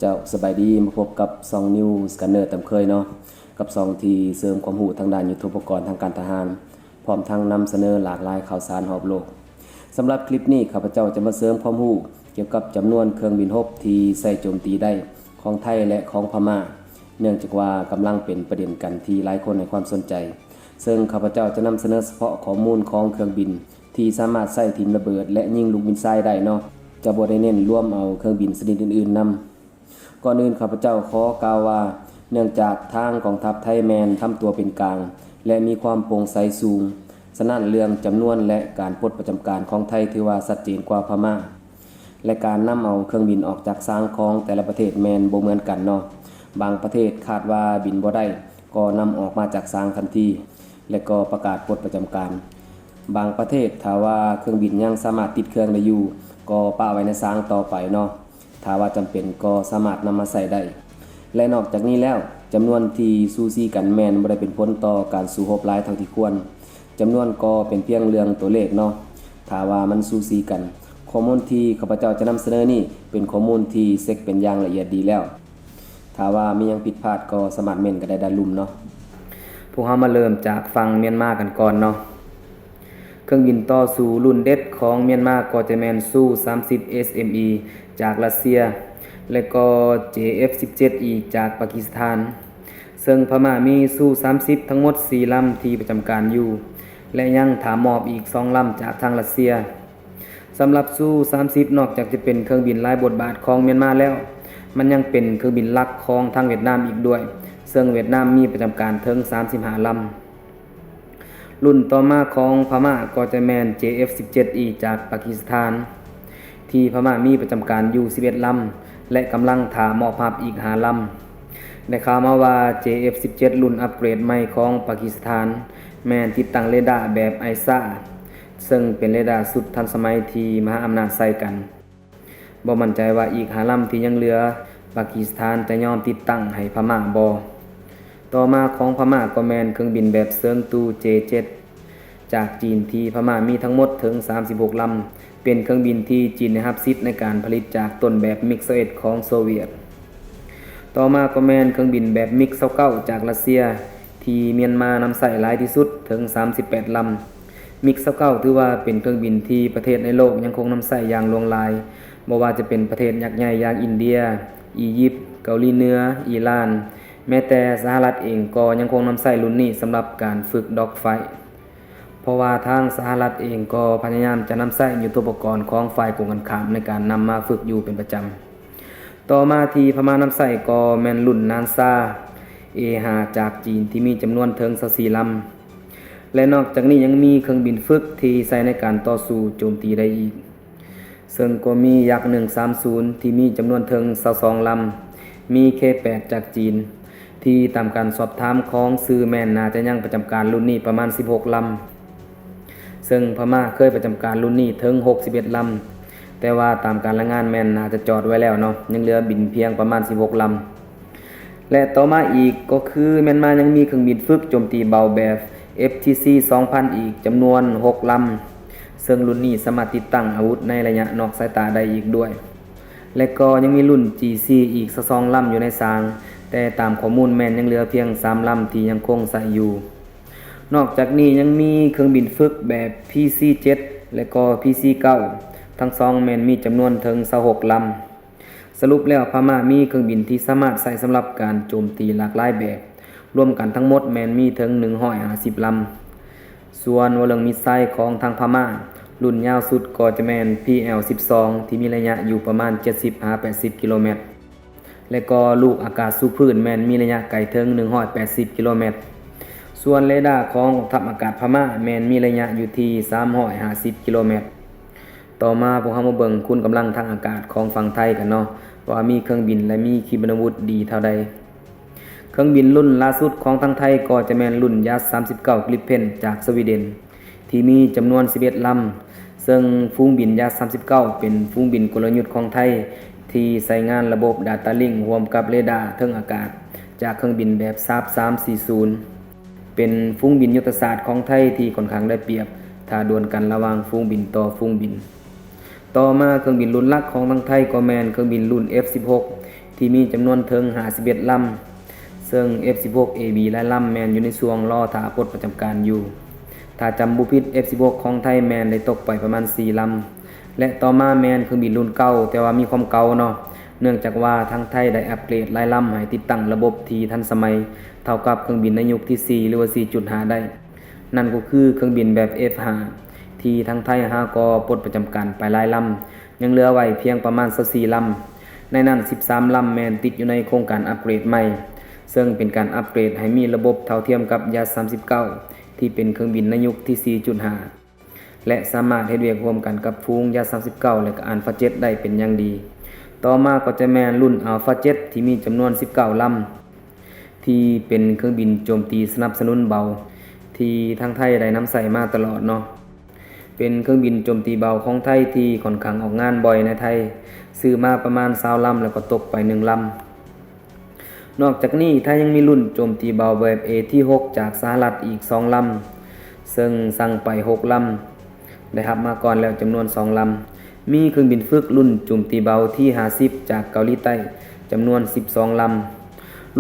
ເຈົ້າ ສະບາຍດີ ມາພົບກັບຊ່ອງ News Gunner ຕາມເຄີຍເນາະ ກັບຊ່ອງທີ່ເສີມຄວາມຮູ້ທາງດ້ານຍຸດໂທປະກອນທາງການທະຫານ ພ້ອມທັງນຳສະເໜີຫຼາກຫຼາຍຂ່າວສານຮອບໂລກ. ສຳລັບຄລິບນີ້ ຂ້າພະເຈົ້າຈະມາເສີມຄວາມຮູ້ກ່ຽວກັບຈຳນວນເຄື່ອງບິນຮົບທີ່ໃຊ້ໂຈມຕີໄດ້ຂອງໄທ ແລະ ຂອງພະມ້າ ເນື່ອງຈາກວ່າກຳລັງເປັນປະເດັນກັນທີ່ຫຼາຍຄົນໃຫ້ຄວາມສົນໃຈ. ເຊິ່ງຂ້າພະເຈົ້າຈະນຳສະເໜີສະເພາະຂໍ້ມູນຂອງເຄື່ອງບິນທີ່ສາມາດໃຊ້ຖິ້ມລະເບີດ ແລະ ຍິງລູກມິນຊາຍໄດ້ເນາະ, ຈະບໍ່ໄດ້ເນັ້ນລວມເອົາເຄື່ອງບິນຊະນິດອື່ນໆນຳ. ກ່ອນອື່ນ ຂ້າພະເຈົ້າຂໍກ່າວວ່າ ເນື່ອງຈາກທາງກອງທັບໄທແມ່ນທຳຕົວເປັນກາງ ແລະ ມີຄວາມໂປ່ງໃສສູງ, ສະນັ້ນເລື່ອງຈຳນວນ ແລະ ການປົດປະຈຳການຂອງໄທຖືວ່າຊັດເຈນກວ່າພະມ້າ ແລະ ການນຳເອົາເຄື່ອງບິນອອກຈາກຊາງຂອງແຕ່ລະປະເທດແມ່ນບໍ່ເໝືອນກັນເນາະ. ບາງປະເທດຄາດວ່າບິນບໍ່ໄດ້ ກໍນຳອອກມາຈາກຊາງທັນທີ ແລະ ກໍປະກາດປົດປະຈຳການ. ບາງປະເທດ ຖ້າວ່າເຄື່ອງບິນຍັງສາມາດຕິດເຄື່ອງໄດ້ຢູ່ ກໍປະໄວ້ໃນຊາງຕໍ່ໄປເນາະ. ຖ້າວ່າຈຳເປັນກໍສາມາດນຳມາໃຊ້ໄດ້. ແລະ ນອກຈາກນີ້ແລ້ວ ຈຳນວນທີ່ສູສີກັນແມ່ນບໍ່ໄດ້ເປັນຜົນຕໍ່ການສູ້ຮົບຫຼາຍເທົ່າທີ່ຄວນ. ຈຳນວນກໍເປັນພຽງເລື່ອງຕົວເລກເນາະ. ຖ້າວ່າມັນສູສີກັນ, ຂໍ້ມູນທີ່ຂ້າພະເຈົ້າຈະນຳສະເໜີນີ້ເປັນຂໍ້ມູນທີ່ເຊັກເປັນຢ່າງລະອຽດດີແລ້ວ. ຖ້າວ່າມີຫຍັງຜິດພາດກໍສາມາດເມັ້ນກັນໄດ້ດ້ານລຸ່ມເນາະ. ພວກເຮົາມາເລີ່ມຈາກຝັ່ງມຽນມາກັນກ່ອນເນາະ. ເຄື່ອງບິນຕໍ່ສູ້ລຸ້ນເດັດຂອງມຽນມາກໍຈະແມ່ນຊູສາມສິບ ເອສເອັມອີ ຈາກຣັດເຊຍ ແລະ ກໍ ເຈເອັຟສິບເຈັດອີ ຈາກປາກີສະຖານ. ເຊິ່ງພະມ້າມີຊູສາມສິບທັງໝົດສີ່ລຳທີ່ປະຈຳການຢູ່ ແລະ ຍັງຖ້າມອບອີກສອງລຳຈາກທາງຣັດເຊຍ. ສຳລັບຊູສາມສິບ ນອກຈາກຈະເປັນເຄື່ອງບິນຫຼາຍບົດບາດຂອງມຽນມາແລ້ວ, ມັນຍັງເປັນເຄື່ອງບິນຫຼັກຂອງທາງຫວຽດນາມອີກດ້ວຍ, ເຊິ່ງຫວຽດນາມມີປະຈຳການເຖິງສາມສິບຫ້າລຳ. ລຸ້ນຕໍ່ມາຂອງພະມ້າກໍຈະແມ່ນ ເຈເອັຟສິບເຈັດອີ ຈາກປາກີສະຖານ ທີ່ພະມ້າມີປະຈຳການຢູ່ສິບເອັດລຳ ແລະ ກຳລັງຖ້າມອບຮັບອີກຫ້າລຳ. ໄດ້ຂ່າວມາວ່າ ເຈເອັຟສິບເຈັດ ລຸ້ນອັບເກຣດໃໝ່ຂອງປາກີສະຖານ ແມ່ນຕິດຕັ້ງເຣດ້າແບບໄອຊາ ເຊິ່ງເປັນເຣດ້າຊຸດທັນສະໄໝທີ່ມະຫາອຳນາດໃຊ້ກັນ. ບໍ່ໝັ້ນໃຈວ່າອີກຫ້າລຳທີ່ຍັງເຫຼືອ ປາກີສະຖານຈະຍອມຕິດຕັ້ງໃຫ້ພະມ້າບໍ່. ຕໍ່ມາຂອງພະມ້າກໍແມ່ນເຄື່ອງບິນແບບເຊີງຕູ້ ເຈເຈັດ ຈາກຈີນ ທີ່ພະມ້າມີທັງໝົດເຖິງສາມສິບຫົກລຳ, ເປັນເຄື່ອງບິນທີ່ຈີນໄດ້ຮັບສິດໃນການຜະລິດຈາກຕົ້ນແບບມິກຊາວເອັດຂອງໂຊວຽດ. ຕໍ່ມາກໍແມ່ນເຄື່ອງບິນແບບມິກຊາວເກົ້າ ຈາກຣັດເຊຍ ທີ່ມຽນມານຳໃຊ້ຫຼາຍທີ່ສຸດເຖິງສາມສິບແປດລຳ. ມິກຊາວເກົ້າ ຖືວ່າເປັນເຄື່ອງບິນທີ່ປະເທດໃນໂລກຍັງຄົງນຳໃຊ້ຢ່າງຫຼວງຫຼາຍ, ບໍ່ວ່າຈະເປັນປະເທດຍັກໃຫຍ່ຢ່າງອິນເດຍ, ອີຢິບ, ເກົາຫຼີເໜືອ, ອີຣານ, ແມ້ແຕ່ສະຫະລັດເອງກໍຍັງຄົງນຳໃຊ້ລຸ້ນນີ້ສຳລັບການຝຶກດັອກໄຟ, ເພາະວ່າທາງສະຫະລັດເອງກໍພະຍາຍາມຈະນຳໃຊ້ຍຸດໂທປະກອນຂອງຝ່າຍກົງກັນຂ້າມໃນການນຳມາຝຶກຢູ່ເປັນປະຈຳ. ຕໍ່ມາທີ່ພະມ້ານຳໃຊ້ກໍແມ່ນລຸ້ນນານຊາ ເອຫ້າ ຈາກຈີນ ທີ່ມີຈຳນວນເຖິງຊາວສີ່ລຳ ແລະ ນອກຈາກນີ້ຍັງມີເຄື່ອງບິນຝຶກທີ່ໃຊ້ໃນການຕໍ່ສູ້ໂຈມຕີໄດ້ອີກ, ເຊິ່ງກໍມີຍັກໜຶ່ງສາມສູນ ທີ່ມີຈຳນວນເຖິງຊາວສອງລຳ, ມີເຄແປດ ຈາກຈີນ ທີ່ຕາມການສອບຖາມຂອງສື່ແມ່ນໜ້າຈະຍັງປະຈຳການລຸ້ນນີ້ປະມານສິບຫົກລຳ. ເຊິ່ງພະມ້າເຄີຍປະຈຳການລຸ້ນນີ້ເຖິງຫົກສິບເອັດລຳ, ແຕ່ວ່າຕາມການລາຍງານແມ່ນໜ້າຈະຈອດໄວ້ແລ້ວເນາະ, ຍັງເຫຼືອບິນພຽງປະມານສິບຫົກລຳ. ແລະ ຕໍ່ມາອີກກໍຄືແມ່ນມາຍັງມີເຄື່ອງບິນຝຶກໂຈມຕີເບົາແບບ ເອັຟທີຊີ ສອງພັນ ອີກຈຳນວນຫົກລຳ, ເຊິ່ງລຸ້ນນີ້ສາມາດຕິດຕັ້ງອາວຸດໃນໄລຍະນອກສາຍຕາໄດ້ອີກດ້ວຍ. ແລະ ກໍຍັງມີລຸ້ນຈີຊີ ອີກຊາວສອງລຳຢູ່ໃນຊາງ, ແຕ່ຕາມຂໍ້ມູນແມ່ນຍັງເຫຼືອພຽງສາມລຳທີ່ຍັງຄົງໃຊ້ຢູ່. ນອກຈາກນີ້ຍັງມີເຄື່ອງບິນຝຶກແບບ ພີຊີເຈັດ ແລະ ກໍ ພີຊີເກົ້າ ທັງສອງແມ່ນມີຈຳນວນເຖິງຊາວຫົກລຳ. ສະຫຼຸບແລ້ວ ພະມ້າມີເຄື່ອງບິນທີ່ສາມາດໃຊ້ສຳລັບການໂຈມຕີຫຼາກຫຼາຍແບບ, ລວມກັນທັງໝົດແມ່ນມີເຖິງໜຶ່ງຮ້ອຍຫ້າສິບລຳ. ສ່ວນເວົ້າເລື່ອງມິດໄຊຂອງທາງພະມ້າ, ລຸ້ນຍາວສຸດກໍຈະແມ່ນ ພີແອວສິບສອງ ທີ່ມີໄລຍະຢູ່ປະມານເຈັດສິບຫາແປດສິບກິໂລແມັດ. ແລະ ກໍລູກອາກາດສູ່ພື້ນແມ່ນມີໄລຍະໄກເຖິງໜຶ່ງຮ້ອຍແປດສິບກິໂລແມັດ. ສ່ວນເຣດ້າຂອງກອງທັບອາກາດພະມ້າແມ່ນມີໄລຍະຢູ່ທີ່ສາມຮ້ອຍຫ້າສິບກິໂລແມັດ. ຕໍ່ມາພວກເຮົາມາເບິ່ງຄຸນກຳລັງທາງອາກາດຂອງຝັ່ງໄທກັນເນາະ ວ່າມີເຄື່ອງບິນ ແລະ ມີຂີປະນາວຸດດີເທົ່າໃດ. ເຄື່ອງບິນລຸ້ນຫຼ້າສຸດຂອງທາງໄທກໍຈະແມ່ນລຸ້ນ ຢາສ ສາມສິບເກົ້າ ກຣິບເພັນ ຈາກສະວີເດັນ ທີ່ມີຈຳນວນສິບເອັດລຳ, ເຊິ່ງຝູງບິນ ຢາສ ສາມສິບເກົ້າ ເປັນຝູງບິນກົນລະຍຸດຂອງໄທ ທີ່ໃຊ້ງານລະບົບ ດາຕາລິ້ງ ຮ່ວມກັບເຣດ້າເທິງອາກາດ ຈາກເຄື່ອງບິນແບບ ຊາບ ສາມສີ່ສູນ ເປັນຝູງບິນຍຸດທະສາດຂອງໄທທີ່ຂ້ອນຂ້າງໄດ້ປຽບ ຖ້າດວນກັນລະຫວ່າງຝູງບິນຕໍ່ຝູງບິນ. ຕໍ່ມາເຄື່ອງບິນລຸ້ນຫຼັກຂອງທາງໄທກໍແມ່ນເຄື່ອງບິນລຸ້ນ ເອັຟສິບຫົກ ທີ່ ທີ່ມີຈຳນວນເຖິງຫ້າສິບເອັດລຳ, ເຊິ່ງ ເອັຟສິບຫົກເອບີ ຫຼາຍລຳແມ່ນຢູ່ໃນຊ່ວງລໍຖ້າປົດປະຈຳການຢູ່. ຖ້າຈຳບໍ່ຜິດ ເອັຟສິບຫົກຂອງໄທແມ່ນໄດ້ຕົກໄປປະມານສີ່ລຳ ແລະ ຕໍ່ມາແມ່ນເຄື່ອງບິນລຸ້ນເກົ່າ ແຕ່ວ່າມີຄວາມເກົ່າເນາະ, ເນື່ອງຈາກວ່າທາງໄທໄດ້ອັບເກຣດຫຼາຍລຳໃຫ້ຕິດຕັ້ງລະບົບທີ່ທັນສະໄໝ ເທົ່າກັບເຄື່ອງບິນໃນຍຸກທີສີ່ ຫຼືວ່າສີ່ຈຸດຫ້າໄດ້. ນັ້ນກໍຄືເຄື່ອງບິນແບບ ເອັຟຫ້າ ທີ່ທາງໄທຫາກໍປົດປະຈຳການໄປຫຼາຍລຳ, ຍັງເຫຼືອໄວ້ພຽງປະມານຊາວສີ່ລຳ. ໃນນັ້ນສິບສາມລຳແມ່ນຕິດຢູ່ໃນໂຄງການອັບເກຣດໃໝ່, ເຊິ່ງເປັນການອັບເກຣດໃຫ້ມີລະບົບເທົ່າທຽມກັບ Jet ສາມສິບເກົ້າ ທີ່ເປັນເຄື່ອງບິນໃນຍຸກທີສີ່ຈຸດຫ້າ ແລະ ສາມາດເຮັດວຽກຮ່ວມກັນກັບຝູງ Jet ສາມສິບເກົ້າ ແລະ ກໍ Alpha Jet ໄດ້ເປັນຢ່າງດີ. ຕໍ່ມາກໍຈະແມ່ນລຸ້ນ Alpha Jet ທີ່ມີຈຳນວນສິບເກົ້າລຳ ທີ່ເປັນເຄື່ອງບິນໂຈມຕີສະໜັບສະໜູນເບົາ ທີ່ທາງໄທໄດ້ນຳໃຊ້ມາຕະຫຼອດເນາະ. ເປັນເຄື່ອງບິນໂຈມຕີເບົາຂອງໄທທີ່ຂ້ອນຂ້າງອອກງານບ່ອຍໃນໄທ, ຊື້ມາປະມານຊາວລຳ ແລ້ວກໍຕົກໄປໜຶ່ງລຳ. ນອກຈາກນີ້ ໄທຍັງມີລຸ້ນໂຈມຕີເບົາແບບ ເອທີຫົກ ຈາກສະຫະລັດອີກສອງລຳ, ເຊິ່ງສັ່ງໄປຫົກລຳ, ໄດ້ຮັບມາກ່ອນແລ້ວຈຳນວນສອງລຳ. ມີເຄື່ອງບິນຝຶກລຸ້ນໂຈມຕີເບົາ ທີຫ້າສິບ ຈາກເກົາຫຼີໃຕ້ ຈຳນວນສິບສອງລຳ.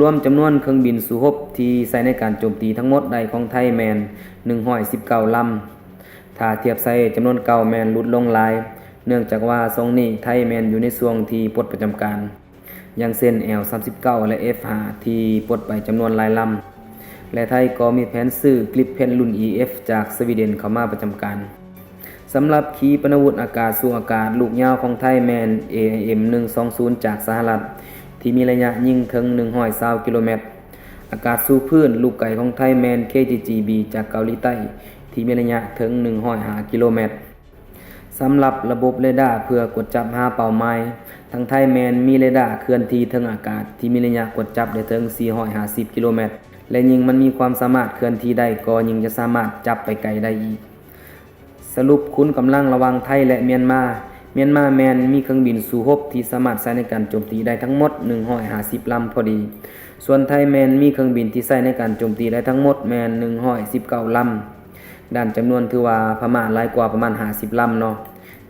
ລວມຈຳນວນເຄື່ອງບິນສູ້ຮົບທີ່ໃຊ້ໃນການໂຈມຕີທັງໝົດໄດ້ຂອງໄທແມ່ນໜຶ່ງຮ້ອຍສິບເກົ້າລຳ. ຖ້າທຽບໃສ່ຈຳນວນເກົ່າແມ່ນຫຼຸດລົງຫຼາຍ, ເນື່ອງຈາກວ່າຊ່ວງນີ້ໄທແມ່ນຢູ່ໃນຊ່ວງທີ່ປົດປະຈຳການ, ຢ່າງເຊັ່ນ L ສາມສິບເກົ້າ ແລະ F ຫ້າ ທີ່ປົດໄປຈຳນວນຫຼາຍລຳ ແລະ ໄທກໍມີແຜນຊື້ Gripen ລຸ້ນ E F ຈາກສະວີເດັນເຂົ້າມາປະຈຳການ. ສຳລັບຂີປະນາວຸດອາກາດສູ້ອາກາດລູກຍາວຂອງໄທແມ່ນ AIM ໜຶ່ງສອງສູນ ຈາກສະຫະລັດ ທີ່ມີໄລຍະຍິງເຖິງໜຶ່ງຮ້ອຍຊາວກິໂລແມັດ. ອາກາດສູ້ພື້ນລູກໄກຂອງໄທແມ່ນ KGGB ຈາກເກົາຫຼີໃຕ້ ທີ່ມີໄລຍະເຖິງໜຶ່ງຮ້ອຍຫ້າກິໂລແມັດ. ສຳລັບລະບົບເຣດ້າເພື່ອກວດຈັບຫາເປົ້າໝາຍ, ທາງໄທແມ່ນມີເຣດ້າເຄື່ອນທີ່ເທິງອາກາດທີ່ມີໄລຍະກວດຈັບໄດ້ເຖິງສີ່ຮ້ອຍຫ້າສິບກິໂລແມັດ ແລະ ຍິ່ງມັນມີຄວາມສາມາດເຄື່ອນທີ່ໄດ້ ກໍຍິ່ງຈະສາມາດຈັບໄປໄກໄດ້ອີກ. ສະຫຼຸບຂຸນກຳລັງລະຫວ່າງໄທ ແລະ ມຽນມາ, ມຽນມາແມ່ນມີເຄື່ອງບິນສູ້ຮົບທີ່ສາມາດໃຊ້ໃນການໂຈມຕີໄດ້ທັງໝົດໜຶ່ງຮ້ອຍຫ້າສິບລຳພໍດີ, ສ່ວນໄທແມ່ນມີເຄື່ອງບິນທີ່ໃຊ້ໃນການໂຈມຕີໄດ້ທັງໝົດແມ່ນໜຶ່ງຮ້ອຍສິບເກົ້າລຳ. ດ້ານຈຳນວນຖືວ່າພະມ້າຫຼາຍກວ່າປະມານຫ້າສິບລຳເນາະ,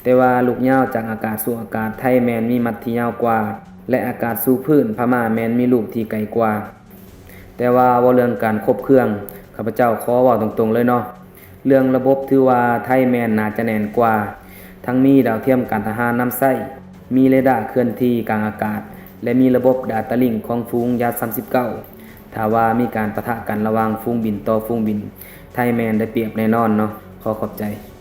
ແຕ່ວ່າລູກຍາວຈາກອາກາດສູ່ອາກາດ ໄທແມ່ນມີມັດທີ່ຍາວກວ່າ ແລະ ອາກາດສູ່ພື້ນພະມ້າແມ່ນມີລູກທີ່ໄກກວ່າ. ແຕ່ວ່າເວົ້າເລື່ອງການຄົບເຄື່ອງ, ຂ້າພະເຈົ້າຂໍເວົ້າຕົງໆເລີຍເນາະ, ເລື່ອງລະບົບຖືວ່າໄທແມ່ນໜ້າຈະແໜ້ນກວ່າ, ທັງມີດາວທຽມການທະຫານນຳໃຊ້, ມີເຣດ້າເຄື່ອນທີ່ກາງອາກາດ ແລະ ມີລະບົບ Data Link ຂອງຝູງ Jet ສາມສິບເກົ້າ. ຖ້າວ່າມີການປະທະກັນລະຫວ່າງຝູງບິນຕໍ່ຝູງບິນ, ໄທແມ່ນໄດ້ປຽບແນ່ນອນເນາະ. ຂໍຂອບໃຈ.